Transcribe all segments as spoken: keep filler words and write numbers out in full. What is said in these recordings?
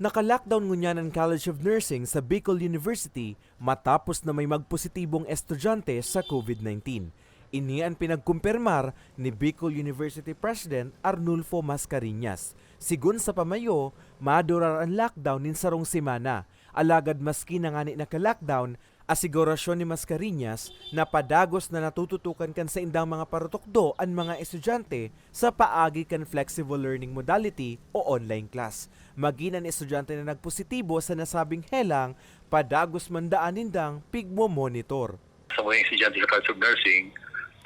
Naka-lockdown ngunyan an College of Nursing sa Bicol University matapos na may magpositibong estudyante sa COVID nineteen. Ini an pinagkumpirmar ni Bicol University President Arnulfo Mascareñas. Sigon sa pamayo, madurar an lockdown nin sarong semana. Alagad maski na ngani naka-lockdown, asigurasyon ni Mascareñas na padagos na natututukan kan saindang mga parutukdo an mga estudyante sa paagi kan flexible learning modality o online class. Magin an estudyante na nagpositibo sa nasabing helang, padagos man daan nindang pigmo-monitor. Sa mga estudyante sa College of Nursing,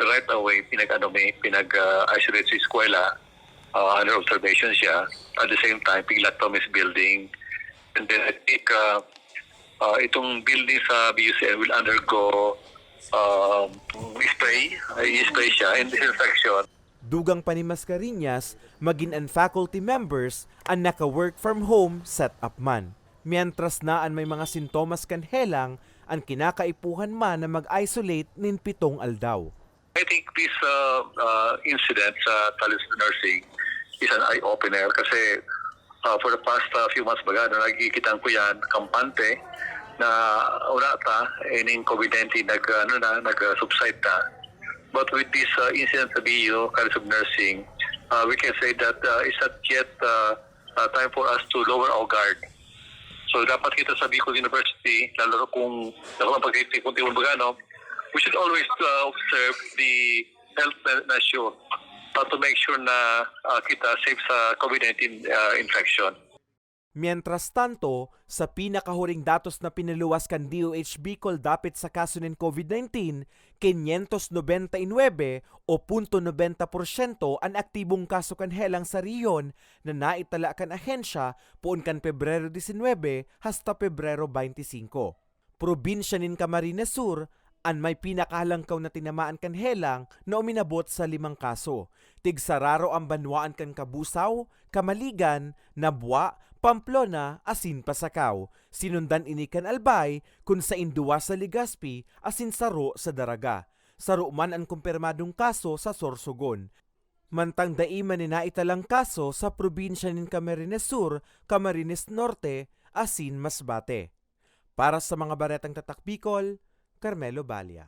right away, pinag-ano mi, pinag-isolate sa eskwela, uh, under observation siya. At the same time, pig-lockdown mi sa building. And then I think uh, uh, itong building sa B U C N will undergo um, spray, uh, spray siya, and disinfection. Dugang pa ni Mascareñas, magin an faculty members an naka-work from home setup man. Mientras na an may mga sintomas kan helang, an kinakaipuhan man na mag-isolate nin pitong aldaw. I think this uh, uh, incident sa College of Nursing is an eye-opener kasi uh, for the past uh, few months baga, na nakikita ko yan, kampante, na wala ta, ining COVID nineteen nag, ano na, nag-subside ta. But with this uh, incident sa B U, College of Nursing, uh, we can say that uh, it's not yet uh, uh, time for us to lower our guard. So dapat kita sa Bicol University, lalo na kung ako ang pagtitikunti mo baga, no, we should always uh, observe the health me- measure uh, to make sure na uh, kita safe sa COVID nineteen uh, infection. Mientras tanto, sa pinakahuring datos na pinaluwas kan D O H Bicol dapit sa kaso nin COVID nineteen, quinientos noventa y nuebe o punto nobenta porsyento an aktibong kaso kan helang sa rehiyon na naitala kan ahensya poon kan Pebrero disinwebe hasta Pebrero baynte singko. Probinsya nin Camarines Sur an may pinakahalangkaw na tinamaan kan helang na uminabot sa limang kaso. Tigsararo an banwaan kan Cabusao, Camaligan, Nabua, Pamplona asin Pasacao. Sinundan ini kan Albay, kun sain duwa sa Legazpi asin saro sa Daraga. Saro man an kumpirmadong kaso sa Sorsogon. Mantang dai man nin naitalang kaso sa probinsya nin Camarines Sur, Camarines Norte asin Masbate. Para sa mga baretang Tatak Bicol, Carmelo Balia.